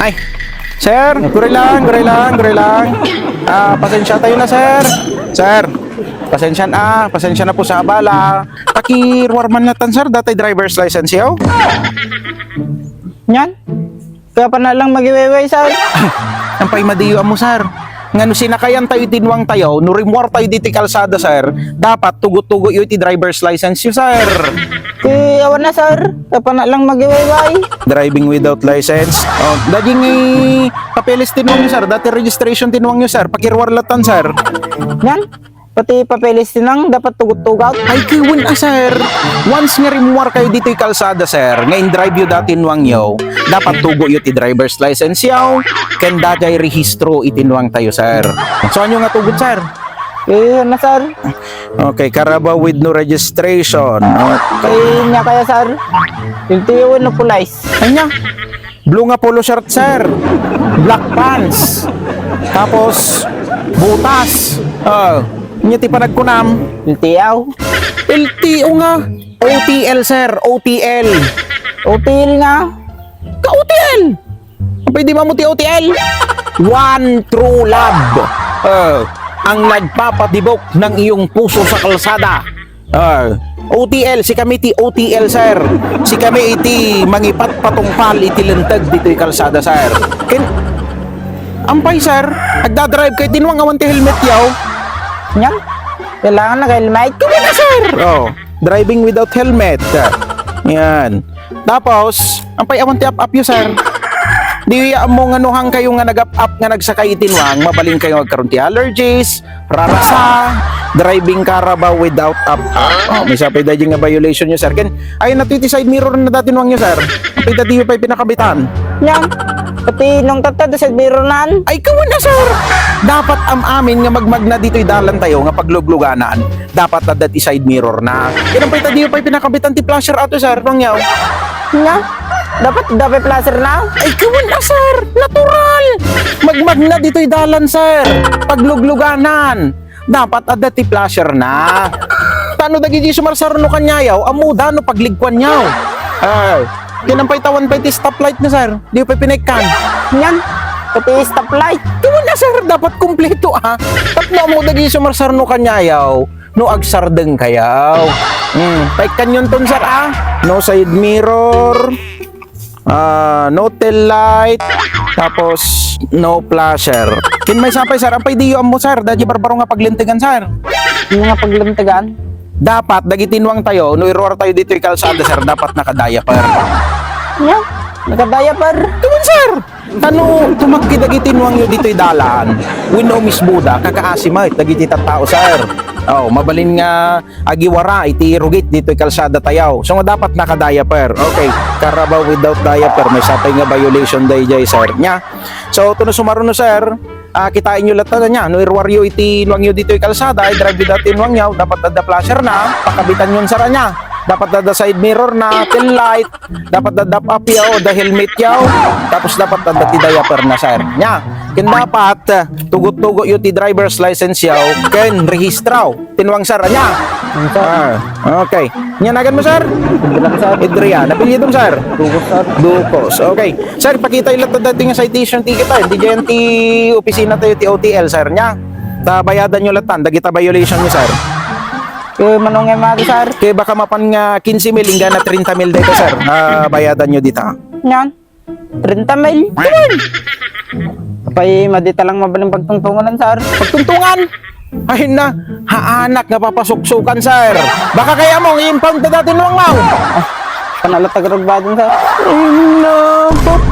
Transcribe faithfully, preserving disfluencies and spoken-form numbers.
Ay, sir, guri lang, guri lang, guri lang. Ah, pasensya tayo na, sir. Sir, pasensya na, pasensya na po sa abala. Pakiruar man natan, sir, dati driver's license yo. Nyan? Kaya pa na lang magiwayway, sir. Ampay madiyo mo, sir. Nga no sinakayan tayo, tinwang tayo, no rimuar tayo ditoy kalsada, sir, dapat tugot-tugot yo iti driver's license yo, sir. Ti awan na, sir. Kaya pa na lang magiwayway. Driving without license. Oh, daging i papeles tinwang yo, sir. Dati registration tinwang yo, sir. Pakiruar latan, sir. Nyan? Pati papeles tinang dapat tugot-tugot. Ay, kiwen a, sir. Once nga rimuar kayo ditoy kalsada, sir, nga in-drive yo dati nuang yo, dapat tugo yo ti driver's license yo, ken dagay rehistro iti nuang tayo, sir. So, ano nga tugot, sir? Eh, ano, sir? Okay, Carabao with no registration. Okay. Kaya niya kaya, sir? Yung tiyo, no, police. Anya? Blue nga polo shirt, sir. Black pants. Tapos, butas. Oh, nya ti panagkunam? L T O. L T O nga. O T L, sir. O T L. O T L nga. Ka O T L. Pwede ba mo ti O T L? One true love. Oh, ang nagpapatibok ng iyong puso sa kalsada. Ah, O T L, si kami ti O T L, sir. Si kami iti mangipat patungpal iti linteg ditoy kalsada, sir. Ken, ampay, sir, agdadrive kay tinwang awan ti helmet yaw. Nyan? Kailangan na helmet? Kumuna, sir! Oh, driving without helmet. Yan. Tapos, ampay awan ti ap-ap yo, sir. Di ya mo nga nuhang kayo nga nag-ap-ap nga nagsakay iti nuang, mabalin kayo agkaroon ti allergies, rarasa, driving Carabao without ap-ap. Oh, may sapay daydi nga violation yo, sir. Ken, ay, nato iti side mirror na dati nuang yo, sir. Pwede di pa pinakabitan. Yan. Pati nung tatta, da side mirror nan. Ay, kawan na, sir. Dapat am-amin nga magmagna ditoy dalan tayo nga paglugluganan. Dapat adda ti side mirror na. Kinapay ta di pay pinakabitan ti flasher ato, sir, pangyaw. Nga? Dapat dapat flasher na? Ay, kawan na, sir. Natural. Magmagna ditoy dalan, sir. Paglugluganan. Dapat adda ti flasher na. Tano dagiti sumarsarno kanyayaw, ammoda no pagligkuanyaw. Ay, kinapay tawan pay ti stoplight na, sir. Di pay pinekkan. Yan. Pati stoplight. Kawan na, sir. Dapat kumpleto, ah. Tapno ammoda dagiti sumarsarno kanyayaw. No agsardeng kayaw. Hmm, paikkan yun ton, sir, ah. No side mirror, ah, no tail light, tapos no flasher. Kin may sapay, sir, ampay diyo ammo, sir, dagiti barbaro nga paglintegan, sir. Yung nga paglintegan? Dapat, dagiti nuang tayo, no iruar tayo ditoy kalsada, sir, dapat nakadiaper. Yeah, nakadiaper. Kawan, sir. Tano tumakki dagiti nuangyo ditoy dalan, wenno umisbuda, kakaasi met dagiti tattao, sir. Oh, mabalin nga agiwara iti rugit ditoy kalsada tayaw. So, nga dapat naka-diaper. Okay, Carabao without diaper, may sapay nga violation dayjay, sir. Nya. So, tuno sumaruno, sir, ah, kitaenyo latta nya, no iruaryo iti nuangyo ditoy kalsada, ay drive without ti nuangyo, dapat adda flasher na, pakabitanyon, sir, nya. Dapat adda side mirror na, tail light, dapat da dap-up yo, da helmet yo, tapos dapat da ti diaper na, sir. Nya, ken dapat, eh, tugot-tugot yo ti driver's license yo, ken rehistraw. Tinwang, sir, anya? Ano, sir? Ah, okay. Nya, nagan mo, sir? Adrian, sir. Adrian. Apelyido mo, sir? Ducos, sir. Ducos. Okay. Sir, pakita ila ta dati nga citation ticket, ah. Hindi dyan ti opisina tayo, ti O T L, sir. Nya, ta bayadan nyo latan, dagita violation nyo, sir. Eh, manong nga mati, sir? Kaya baka mapan nga quince mil, ingga na treinta mil dito, sir. Ah, bayadan nyo dita. Yan. Treinta mil. Apay, madita lang mabaling pagtungtungan, sir. Pagtungtungan? Ay na, haanak nga papasuksukan, sir. Baka kaya mo, i-impound ta dati nuang mau. Panala tagaragbadan, sir. Ay na, pa-